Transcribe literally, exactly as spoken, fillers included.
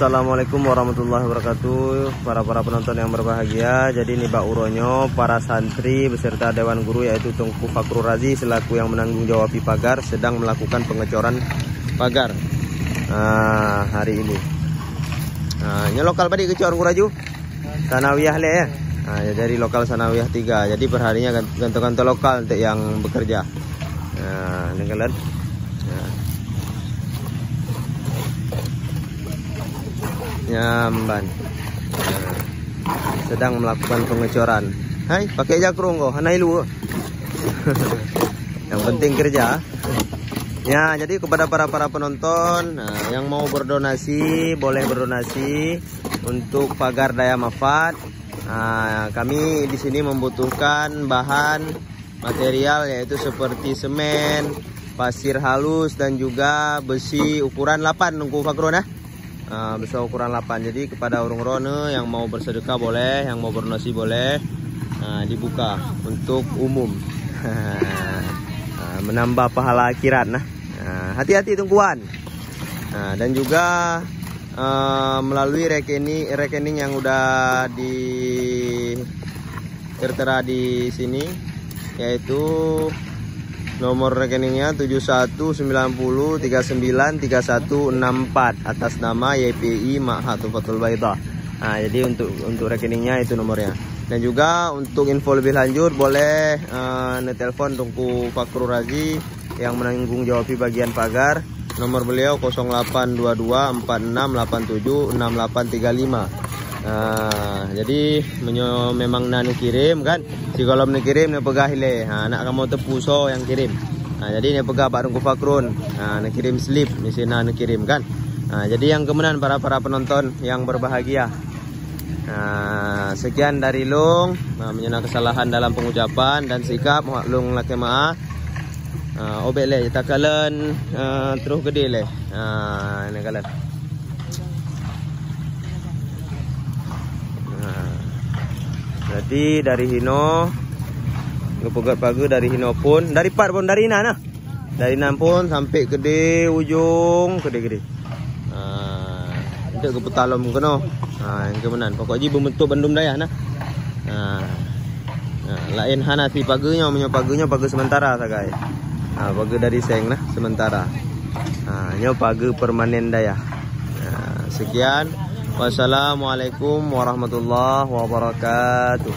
Assalamualaikum warahmatullahi wabarakatuh. Para-para penonton yang berbahagia, jadi nibak uroe nyoe para santri beserta dewan guru, yaitu Teungku Fakhrul Razi selaku yang menanggung jawabi pagar sedang melakukan pengecoran pagar, ah, hari ini. Ah, nyoe lokal padum geucor, Teungku Razi? Sanawiyah lé, ya? Ah, ya, dari lokal Sanawiyah tiga. Jadi perharinya kan-, gantoe-gantoe lokal untuk yang bekerja. Nah, ni kalian. Nah. Nyamban. Nah. Sedang melakukan pengecoran. Hai, pakai jakrong kau, hana ilu. Yang penting kerja. Ya, jadi kepada para, para penonton, nah, yang mau berdonasi, boleh berdonasi untuk pagar Daya Mafat. Nah, kami di sini membutuhkan bahan material, yaitu seperti semen, pasir halus, dan juga besi ukuran delapan, Teungku Fakhrul, ya. Ah, besi ukuran delapan. Jadi kepada ureuëng droeneuh yang mau bersedekah boleh, yang mau berdonasi boleh. Ah, dibuka untuk umum. Ah, menambah pahala akhirat, nah. Ah, hati-hati, Teungkuan. Ah, dan juga, ah, melalui rekening, rekening yang udah di tertera di sini, yaitu nomor rekeningnya tujuh satu sembilan puluh tiga sembilan tiga satu enam empat, atas nama Y P I Ma'had Tuhfatul Baidha. Nah, jadi untuk, untuk rekeningnya itu nomornya. Dan juga untuk info lebih lanjut boleh, eh, netelepon Teungku Fakhrul Razi yang menanggung jawabi bagian pagar. Nomor beliau kosong lapan dua dua empat enam lapan tujuh enam lapan tiga lima. Nah, jadi meunyoe memang na neukirim kan, sigohlom neukirim neupeugah ilée. Ha, nak kamoe teupeu soe nyang kirim. Ha, jadi neupeugah bak Teungku Fakhrul. Ha, neukirim slip, miseue na neukirim kan. Ha, jadi nyang keumeunang para, para penonton yang berbahagia. Ha, sekian dari lôn. Ha, meunyoe na kesalahan dalam pengucapan dan sikap, mohon lôn lakée meu'ah. Ah, obek lé, takalon, ah, troh keudeh lé. Ah, ini kalon. Ah. Berarti dari hino, geupeugét pageue dari hino phon, dari pat phon, dari nan nah. Dari nan phon sampai keudeh ujong, keudeh-keudeh. Ah, untuk geupeutalom keunoe. Ah, nyang keumeunang. Pokok jih beumeutôb bandum dayah nah. Ah. Ah, laén hana si pageue nyoe, meunyoe pageue nyoe pageue sementara sagai. Ah, pageue dari seng nah, sementara. Ah, nyoe pageue permanen dayah. Ah, sekian. Wassalamualaikum warahmatullahi wabarakatuh.